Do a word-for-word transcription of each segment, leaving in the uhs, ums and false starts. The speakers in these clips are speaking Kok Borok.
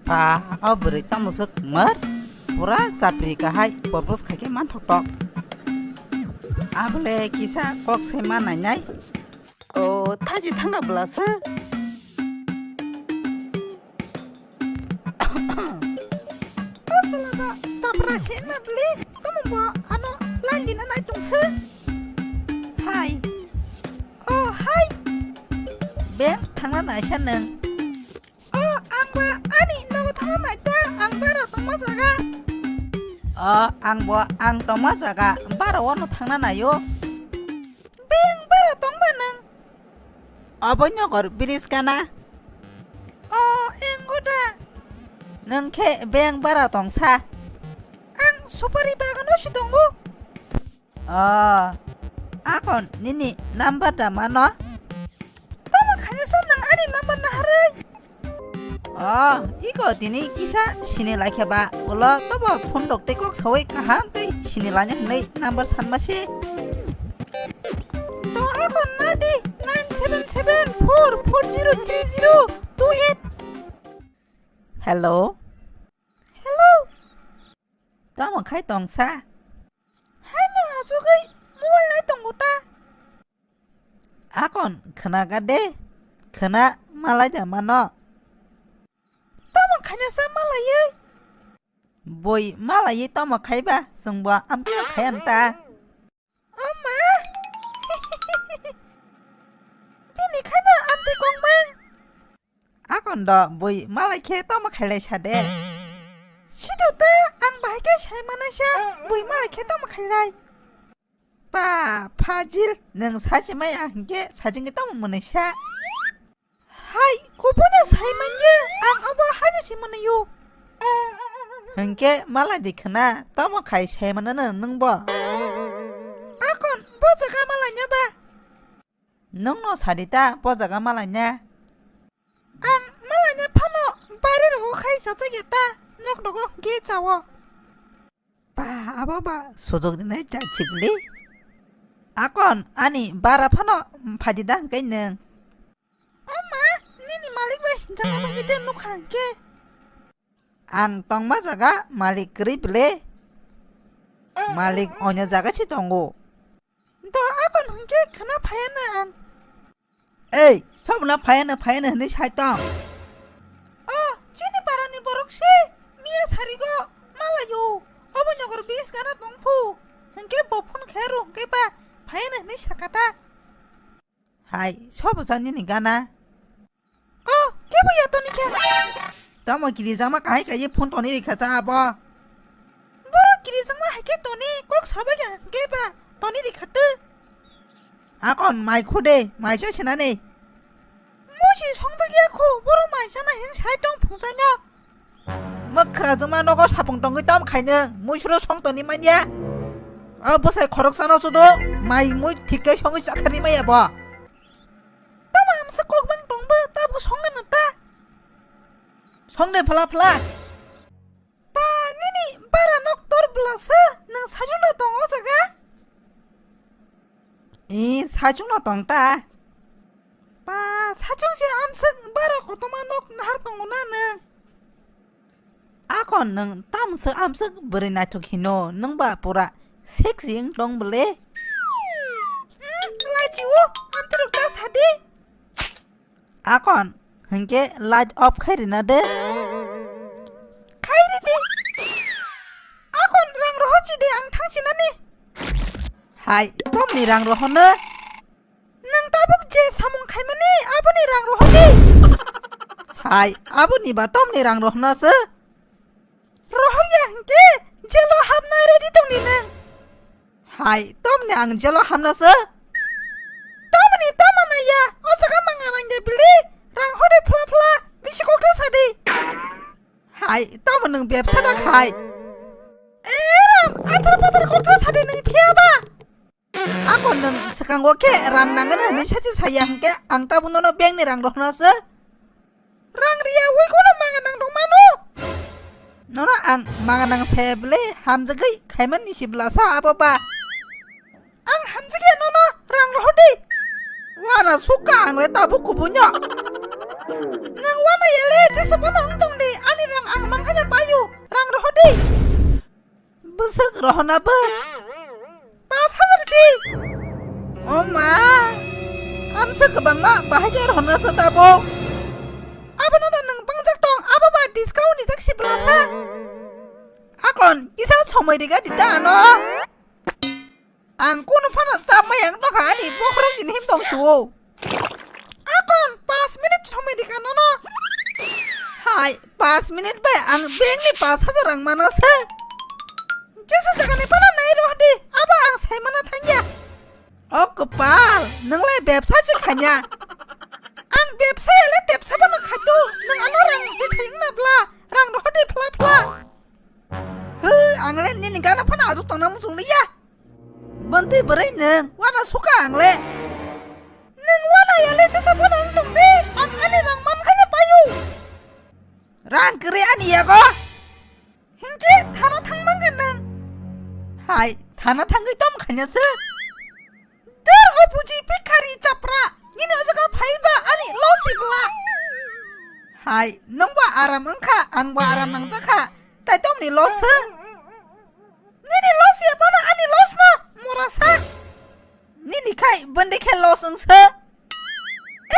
Pa, o bwrwi tamo swk mar? Pura chapri kahai propose khaikhe manthok tok. Abole kisa kok sai ma nainai. O thaji thanga bwlasa. O salaba chapra se na bwle, tamo bo ano line dina nai tongsa. Hai. O hai. Beng thangna naisa nang. O, ang ba ani nogo thangna nai ta, ang bara tongma jaga. O, ang bo ang tongma jaga, bara wano thangna naio. Beng bara tongba nang? Obo nyogor bridge kana? O, engo da. Nang khe beng bara tongsa? Ang supari bagano si tongo. O, akon nini number da mano? Tamo khainasa nang ani number naharwi? O, iko tini kisa sini laikha ba, ulo tobo phone rok tei kok sawi kaham tei sini lanya hinwi number sanma se. To akon nadi nine seven seven four four zero three zero two eight. Hello? Hello? Tamo khai tongsa? Haino achugwi mobile nai tongo ta. Akon khwnaga de, khwna malai da mano. Tamo khainasa malaiwi? Boi malaiwi tamo khaiba, chwngbo amtwino khaiyan ta. O ma! Bini khaina amtwi kongmang. Akon do bui malai khe tamo khailai sa de. Sido ta ang bahai khe sai manaisa bui malai khe tamo khailai. Pa, Fajil, nwng sachi maya hinkhe sajingkhe tamo mwnaisa. Hai, kubuno sai manya, ang abo haino si manayo. Hinkhe malai di khwna, tamo khai sai manano nwngbo? Akon, bo jaga malai nya ba? Nwngno sadi ta, bo jaga malai nya? Ang malai nya phano baire rogo khai chachak ya ta, nok dogo hinkhe chao. Ba, abo ba sujok dinai cha chibli. Akon, ani bara phano phadi da hinkhe nwng. O ma, nini malik bai hinjak na bagwi de nukha hinkhe. Ang tongma jaga malik kwrwi bwle. Malik onyo jaga si tongo. Do akon hinkhe khwna phaiya na ang. Ei, sobna phaiya na, phaiya na hwnwi sai tong. O, chini parani borok se miya sarigo malayo. Obo nyogor bis gana tongphu. Hinkhe bo phone khe rw hinkhe ba phaiya na hwnwi sakata. Hai, sobo cha nini gana? O, kebo ya toni khe. Tamo kirijakma kahai kaiye phone toni rikha cha abo? Borok kirijakma hai khe toni, kok sabai kha khe ba toni rikha tw. Akon mai khude, mai se sinani. Musi songjak ya khu, borok mai chana hin sai tong phungsa no. Mwkhra jwngma nogo sapung tongwi tom khaino muisuro song toni manya. O bwsai khoroksano sudo mai mui thik khe songwi chatharwi maya bo. Tamo amsa kokbang tongbo tabuk songano ta. Songde phla phla. Pa nini bara nok tor bwlasa nwng sajwkno tong o jaga? I sajwkno tong ta. Pa sajwk se amswk bara kotorma nok nahar tongo na nwng? Akon nwng tamswk amswk bwrwi naithok hino, nwng ba pura sexy wng tong bwle. Hmm, lajiwo, amtwrwk ta sadi. Akon, hinkhe light off khai rina de. Khai ridi. Akon rang rohochi de ang thangsinani. Hai, tomni rang rohono? Nwng tabuk je samung khaimani aboni rang rohordi. Hai, aboni ba tomni rang rohorna se? Rohorya hinkhe jelo hapna ready tongni nwng. Hai, tomni ang jelo hapna se? Tomni tamo naiya, o jaga manga rangya bili, rang hode phla phla, bisi kokthai sadi. Hai, tamo nwng bebsa da khai? Eram, athar pathar kokthai sadi nwng phiya ba? Ako nwng swkango khe rang nangani hwnwi sachi saya hinkhe ang tabuk nono bankni rang rohorna se. Rang riya ui kono manga nang tong mano? Nono ang manga nang saya bwle hamjagwi khaimani si bwlasa abo ba. Ang hamjakya nono rang rohordi. Wana sukha ang le tabuk kubunyo. Nwng wana yale jesa bono wng tongdi ani rang rohorna bo. Pas hajar chi. O ma. Amsa kwbangma bahai khe rohorna sa tabo. Abono da nwng bangjak tong, abo ba discount rijak si bwlasa. Akon kisa somoi riga di ta ano. Ang kunu phano chapmai ang nokha ani bokhorok jini him tong suo. Akon pas minute somoi rika nono. Hai, pas minute bai ang bank ni pas hajar rang mana se. Jesa jaga ni phano nai roh di, abo ang sai mana thangya. O kwpal, nwng lai bebsa se khanya. Ang bebsa ya le tepsa bano khaito, nwng ano rang di thayung na bla, rang roh di phla phla. Hw, ang le nini gana phano ajuk tongna muchung liya. Bwntwi bwrwi nwng wana suka ang le. Nwng wana ya le jesa phano wng tong di, ang ani rang man khaina payu. Rang kwrwi ani yago. Hinkhe thana thang mangkha nwng. Hai, thana thangwi tom khanya se. Dur o buji pikhari chapra, nini o jaga phaiba ani loss ibla. Hai, nwngba aram wngkha, angba aram nangjakha, tai tomni loss se. Nini loss ya phano ani loss no mora sa. Nini khai bwndwi khe loss wngsa.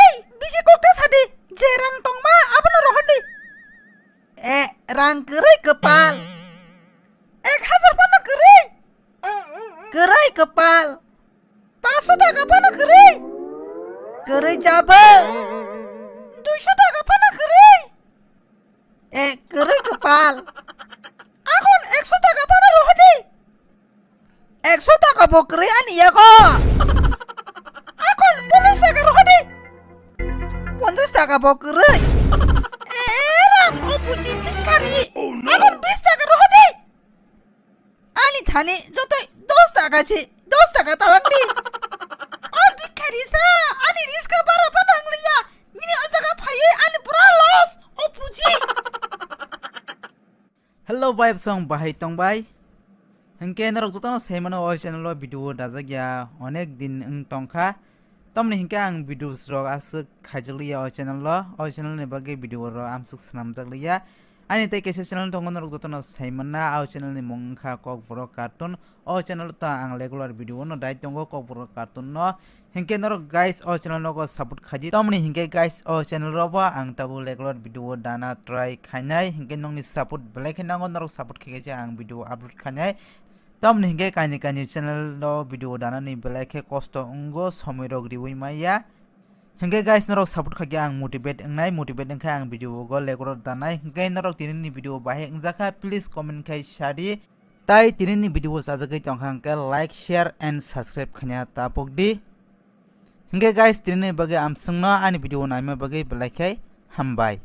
Ei, bisi kokta sadi, je rang tongma abono rohordi. E, rang kwrwi kwpal. Ek hajar phano kwrwi. Kwrwi kwpal. Paso taka phano kwrwi. Kwrwi jabo. Duiso taka phano kwrwi. E, kwrwi kwpal. Akon ekso taka phano rohordi. Ekso taka bo kwrwi ani yago. Akon ponchas taka rohordi. Ponchas taka bo kwrwi. E, rang o buji pikhari. Akon bis taka rohordi. Ani thani jotoi dos taka chi, dos taka talangdi. O bikhari sa, ani riska bara phano wng liya. Nini o jaga phaiwi ani pura loss, o buji. Hello bai bwsong, bahai tong bai? Hinkhe norok jotono sai mano o channel o video dajak ya onek din wng tongkha. Tamni hinkhe ang videos rok aswk khaijak liya o channel o, o channel ni bagwi video rok amswk swnamjak liya. Ani tei kaisa channel tongo norok jotono sai manna, o channel ni mung wngkha Kokborok Cartoon. O channel ta ang regular video no dai tongo Kokborok Cartoon no. Hinkhe norok guys o channel nogo support khaidi. Tamni hinkhe guys o channel robo ang tabuk regular video dana try khainai. Hinkhe nokni support belai khe nango, norok support khaikhe se ang video upload khainai. Tamni hinkhe kaini kaini channel o video danani belai khe kosto wngo, somoi rok riwi maya. Hinkhe guys norok support khaikhe ang motivate wngnai, motivate wngkhe ang video go regular danai. Hinkhe norok tinini video bahai wngjakha, please comment khai sadi. Tai tinini video chajagwi tongkha hwnkhe like, share and subscribe khaina tapokdi. Hinkhe guys, tinini bagwi amswkno ani video naima bagwi belai khe hambai.